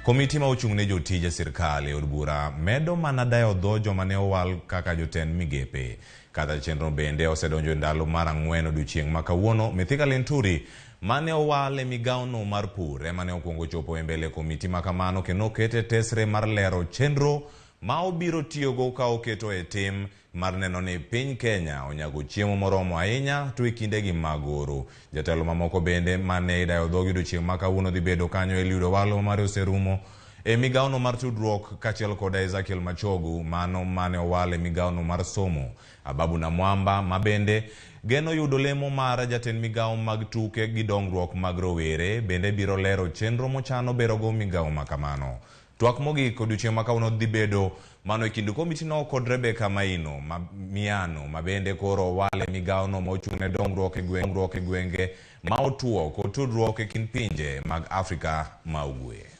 Komiti ma ochung' ne jotije sirkal e od bura medo mana dayo dho joma ne owal kaka jotend migepe. Kata chenro bende osedonjo e ndalo mar ang'wen odiochieng' ma kawuono, Mithika Linturi mane owal e migawono mar pur ema ne okwongo chopo e mbele komiti ma kamano kendo okete tesre mar lero chenro ma obiro tiyogo ka oketo e tim mar neno ni piny Kenya onyago chiemo moromo ahinya to e kindegi mag oro. Jatelo mamoko bende mane idayo dhogi odiochieng' ma kawuono dhi bedo kanyo Eliud Owalo ma mare oserumo e migawono mar tudruok kaachiel koda Ezekiel Machogu mano mane owal e migawono mar somo. Ababu Namwamba ma bende geno yudo lemo mar jatend migawo mag tuke gi dongruok mag rowere bende biro lero chenro mochano berogo migawo ma kamano. Twak mogik odiochieng' ma kawuono dhi bedo mano e kind komitino kod Rebecca Maino ma Miano ma bende koro owal e migawono ma ochung' ne dongruok e gwenge ma otuo kod tudruok e kind pinje mag Afrika ma Ugwe.